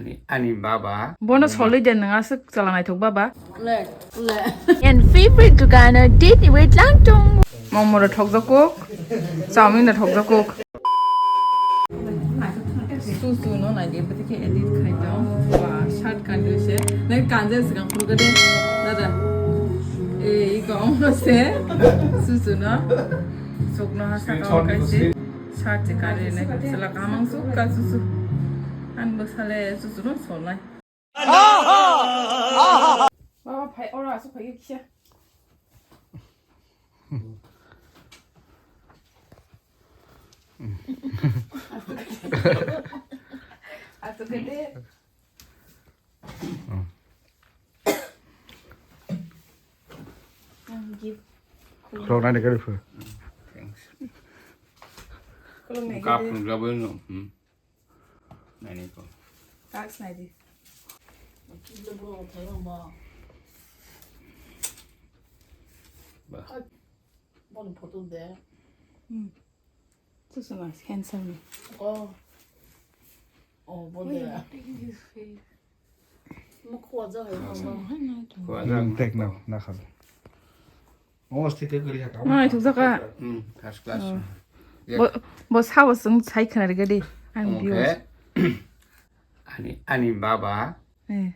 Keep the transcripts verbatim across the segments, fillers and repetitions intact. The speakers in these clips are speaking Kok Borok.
Ani, ani baba. Bono solwi de nang aswk chala naithok baba. Le, le. Yan favorite dukano date ni wait lang tong. Momo ro thokjak kok. Chowmin ro thokjak kok. Susu no nai de bwtwi khe edit khai tong. Wa, shirt kanjwi se. Nai kanje swkang phuru de. Dada. Ei, iko ongno se. Susu no. Sokno ha saka o kaise. Shirt se kanjwi nai. Sala kamang suk ka susu. An bwsale susu no solnai. Baba phai oro aswk phai kisa. Aswk khe de. Ang give. Khulum. Khulum nai de gari phu. Thanks. Khulum nai de. Kap nung jabo no. Hmm. Nai ni ko. Kak snai di. Ba. Bon photo de. Hmm. Susu mas handsome ni. Oh. Oh, bon de. Mo khwa ja hai ma. Khwa ja. Hmm, tek na, na khal. Nai thuk jaka. Hmm, first class. Oh. Bo, bo sabo sung sai khna riga di. Ang omo khe, ani, ani baba. Eh.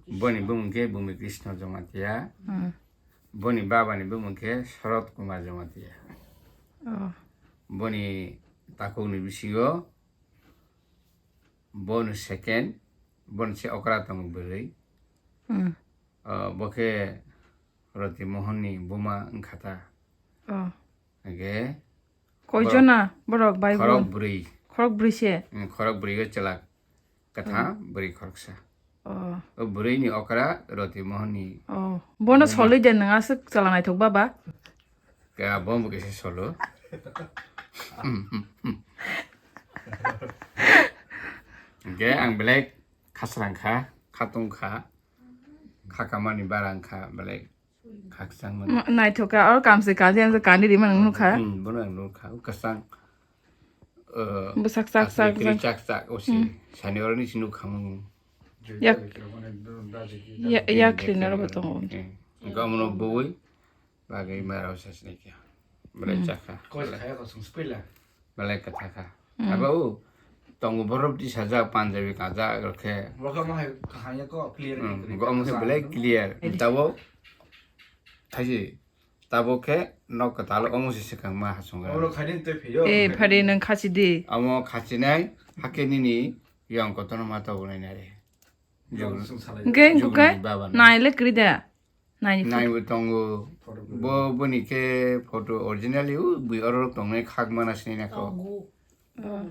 Boni bumung khe Bumi Krishna Jamatia. Hmm. Boni baba ni bumung khe Sharad Kumar Jamatia. Oh. Boni takhuk ni bisingo bono second, bono se okra tongo bwrwi. Hmm. Ah, bo khe Roti Mohon ni buma wngkha ta. Oh. Hwnkhe koijona borok bai khorok bun? Bwrwi. Khorok bwrwi se? Hmm, khorok bwrwi o chwla kwthang, hmm, bwrwi khoroksa. Oh. O bwrwi ni okra Roti Mohon ni. Oh. Bono buma. Solwi de nang aswk chala naithok baba? Khe abo bo kisa solo. Hwnkhe ang belai khasrang kha, khatung kha, khakamani barang kha, belai khakchang mani. Ma-, naithok kha, oro kamse kaji ang kani rima nang nukha. Hmm, bono ang nukha, kwchang, eh, bwsak chak asli chak kiri chak. Chak chak, o si, hmm, sani oro ni si nukha mung. Yak, ya, yak rinaro bo tongo. Hmm. Hwnkhe omono bui, bagwi mara o sasini khe. Belai, hmm, chakha. Koi belai. Khaya ko sung spila. Belai kwthakha. Hmm. Abo o tongo borok tisajak Punjabi kajak rokhe. Rokhe omo hai kaham ya ko clear, hmm, kwrwi omo khe kwsa belai clear. Edit. Tabo thaisi tabo khe nok kwtal omo se swkang ma hasung. Oro khaini tei phiyo. Eh, phari nang khasi di. Omo khasinai hake nini yang kotono ma tobonai nare. Hwnkhe, hwnkhe, naile kwrwi da? Nai photo. Naibo tongo. Bo, boni khe photo originally o bui oro tongnai khak mana sinai nako. Tongo. Oh.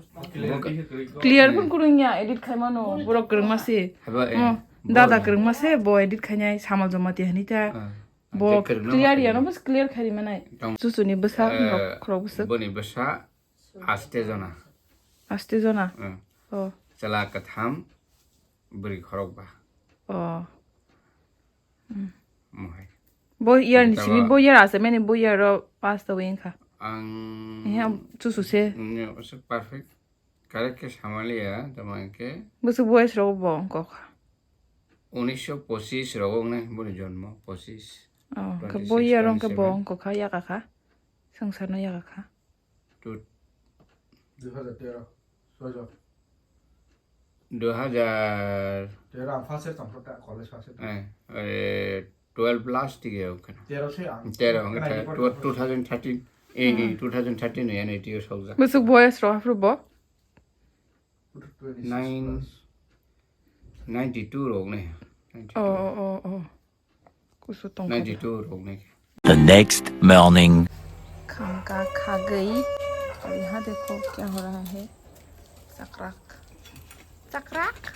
Clear bo kwrwng ya, edit khai mano, borok kwrwngma se. Haiba, eh, oh, bo dada kwrwngma se, bo edit khainai, Samal Jamatia hinwi ta. Ah. Bo clear ya no, bo clear khai ri manai. Tong-, susuni bwsa, eh, nok khorok bwswk. Boni bwsa aste jona. Aste jona? Hmm. Oh. Chwla kwtham, bwrwi khorokba. Oh. Hmm. Mohai. Bo year ni simi, bo year asa mene bo year ro pass ta wngkha. Ang. Eh, am chusu se. Ne, ose perfect. Correct ke samaliya, tama ke. Bwswk boyes ro bo wngkha. Unisho pochis ro wngnai boni jonmo, pochis. Oh, ke bo year ro ke bo wngkha, yaka kha. Swngchar no yaka kha. Two. Dui hajar tero, sojo. Dui hajar. Tero ang first year tongthok ta, college first year. Eh, eh, twelve last year oke. Tero se ang. Tero ang kena ta, report two thousand thirteen. Eh, eh, hmm, two thousand thirteen ya, N I T o sokjak. Bwswk boyes ro aphuru bo? Twenty-six plus. Nine, ninety-two rok ne. Oh, oh, oh, oh. Kusu tongkha. Ninety-two rok ne. The next morning. Kham ka khagwi. Abhi ha dekho kya ho raha hai. Chakrak. Chakrak.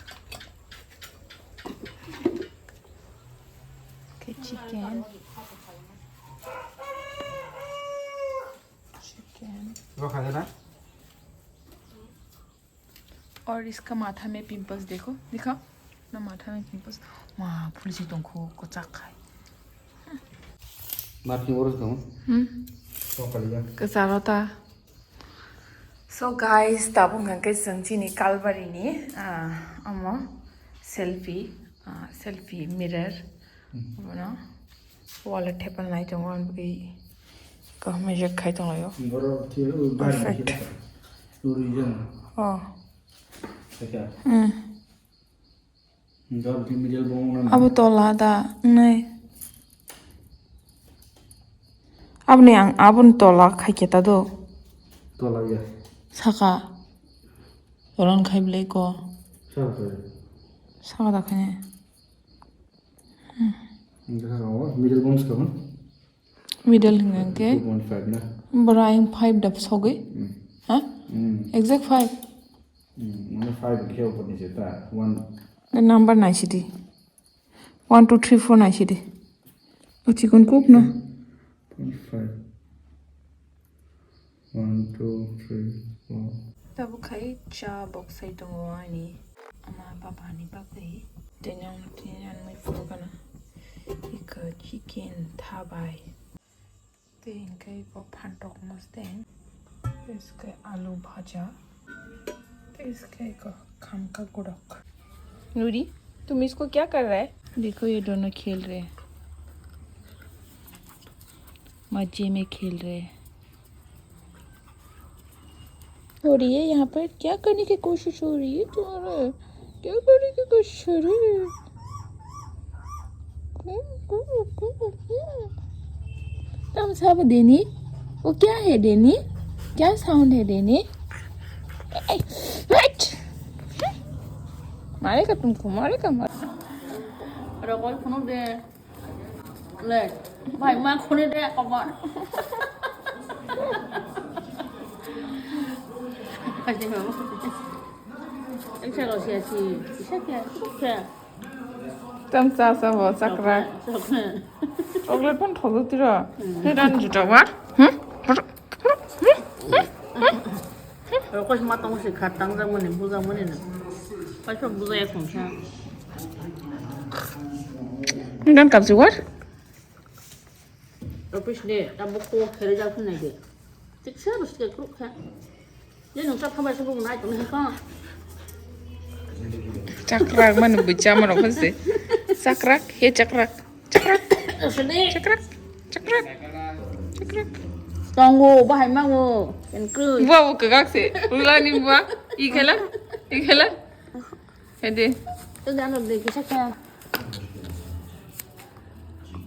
Okay, chicken. Chicken. Lo kha na? और इसका माथा में पिंपल्स देखो, दिखा ना, माथा में pimples. Wah, phulsi tongkho, kwchak khai. Matni oro tong. Hmm. Kwcharo ta. So guys, tabuk hwnkhe chwng chini Kalbari ni, ah, omo Selfie, ah, selfie mirror. Hmm. Abono wall o thepa nai tongo, ang bwkhe kaham measure khai tonglaio. Borok thwi o bari Perfect. Uri jang. Oh. Kaka. Hmm. Dor di middle bong na. Abo tola da, nai. Aboni ang, aboni tola khai khe ta do. Tola ya. Saka. Tola khai bwlai ko. Saka. Saka da khai. Middle bong saka. Middle hwnka khe. Two point five na? Bora ayang five da sogwi. Hmm. Ha? Hmm. Exact five. Hmm, mane five khe upor niche ta. One. The number naisidi. One, two, three, four naisidi. O chikon kuk no? Point five. One, two, three, four. Tabuk khai cha box sai tongo ani ama baba ni bagwi. Tei nang tini ani mui phuru gana. Iko chicken thabai. Tei hingke iko phantok mosdeng. Tei hingke alu bhaja. Tei hingke iko khamka gudok. नूरी, तुम इसको क्या कर रहा है? देखो, ये दोनों खेल रहे हैं, मजे में खेल रहे हैं। हो रही है यहाँ पर, क्या करने की कोशिश हो रही है तुम्हारा? क्या करने की कोशिश हो रही है? Thumbs up देनी। वो क्या है देनी? क्या साउंड है देनी? ए, हट! मारेगा तुमको, मारेगा, मारेगा। Rokol phunuk de. Le, bai ma khone de kobar. Kaisa lo sia si, kisa kya, kya. Tam cha sa bo chakra. Chakra. Chocolate pon thogo tiro. Hmm. Ne dan juta wa? Hmm? Rokos ma tong si khat tang jang mani, bu jang mani na. Kaisa bu jaya kong sa. Ne dan kap si what? Office de, ta bukho khere jak phunai de. Tiksa bwswk kruk kha. Je nwng cha thabai se bung nai tong kha. Chakrak mani bui cha mano kha se. Chakrak, he chakrak. Chakrak. Sini. Chakrak. Chakrak. Chakrak. Tongo, bahai mango. Ken krui. Bua bu kagak se. Ulani bua. Ikela. Ikela. Hede. Tu jano de kisa kha.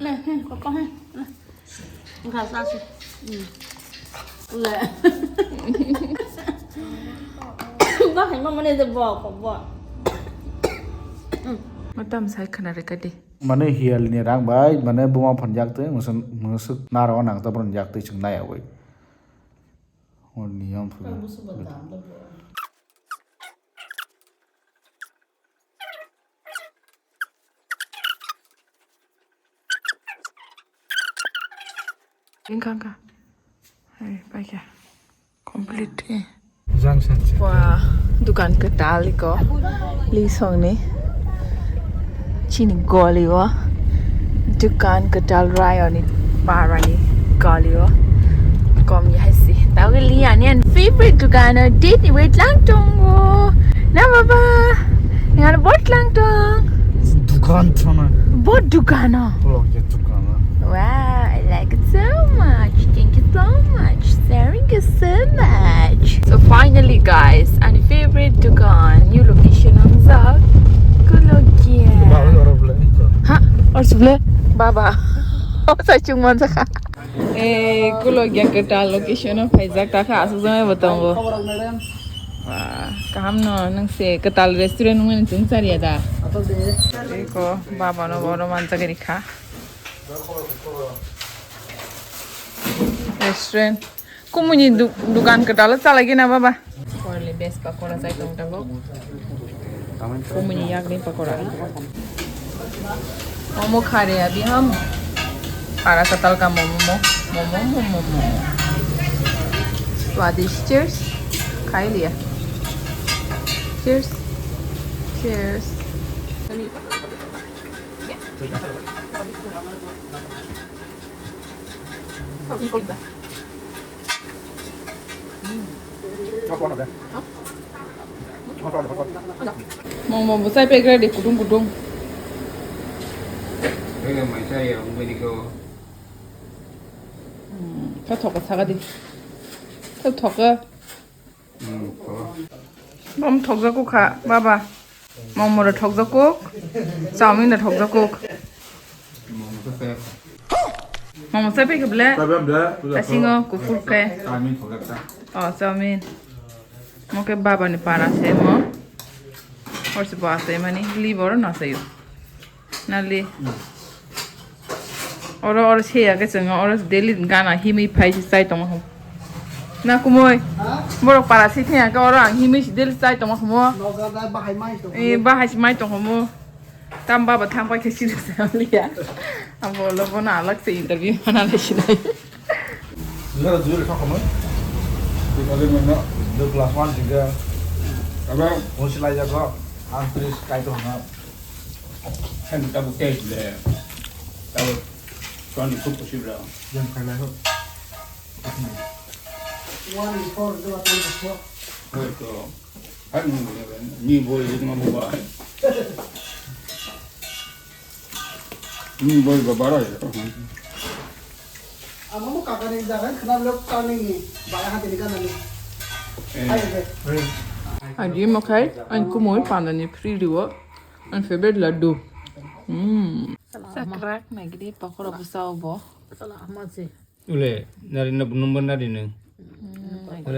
Le, he, koko he. Le. Nga sa si. Hmm. Le. Ba hai ma mane de bo ko bo. Matam sai khana re kadi. Mane hial ni rang bai, mane buma phan jak te, musun, musuk naro nang ta pran jak te chung nai awai. Hor niyam phulo. Wngkha, wngkha. Hai, paikha. Complete khe. Jang sanse. Wah, dukan kwtal iko. Lisongni. Chini goli o. Dukan kwtal rayoni parani goli o. Kom ya hai si. Tawili ani an favorite dukan o date ni wait lang tongo. Na baba. Ngan bot lang tong. Dukan thana. Bot dukan o. Log ya dukan o. Wow, I like it so much. Thank you so much. Thank you so much. So finally guys, ani favorite dukan, new location ang jak. Kulogya. Baba, oro bole. Ha? Or suble? Baba. O sa chung man sa kha. Eh, kulogya kwtal location o phaijak ta kha, asuk jang bo tongo. Wah, kaham no, nang se kwtal restaurant wngmani chwng chariya da. Eko baba no bono manjak ri kha. Restaurant. Kumuni du-, dukan kwtal o chalai gina baba. Korli best pakora chai tong tabok. Kumuni yakni pakora. Momo kha re abhi hum. Para katal ka momo mo. Momo, momo, momo. Swadish. Cheers. Khai liya. Cheers. Cheers. Momo bwsai pek ready kutung kutung. Wngkhe mai chaya wngbaini khe o. Hmm, khe thok kha sakadi. Khe thok kha. Hmm, thok. Bom thokjak kha, baba. Momo rok thokjak kuk, chowmin rok thokjak kuk. Momo chai pai khe ble? Chai pai ble, puja kaisingo kho. Kuphur khe. Chowmin thokjak ta. Oh, chowmin. Mo khe baba ni para se mo. Hor se bo asai mani, li boro no asai o. Nali. Oro, oro se ya khe chwng oro daily gana himwi phai se chai tongma kho. Na kumui. Ha? Borok para se thya khe oro ang himwi se daily chai tongma kho mo. Noga da bahai mai tong. Eh, bahai se mai tong kho mo. Tam baba thang pai khe sida se liya. Abo lo bono alak se interview mana le sinai. Jora jora thok kho mo. Twi kali mo no. The class one tiga. Aba. Mo silai jago. Ang tris kai to na. Sen tabuk tei le. Tabuk tuan khub kusi bra. Yang khailai ho. One in four, dua tanpa four. Hoi to. Hai ni boi ni ma mo ba. Ni boi ba bara ya. Amo mo kakani jaga khna lok tani ni. Baya hati ni kanani. Eh. Hai be. Aji mo khai, ang kumui panda ni free riwo. Ang favorite laddu. Hmm. Sakrak na gidi pakora busa obo. Ule, nari na number nari nung.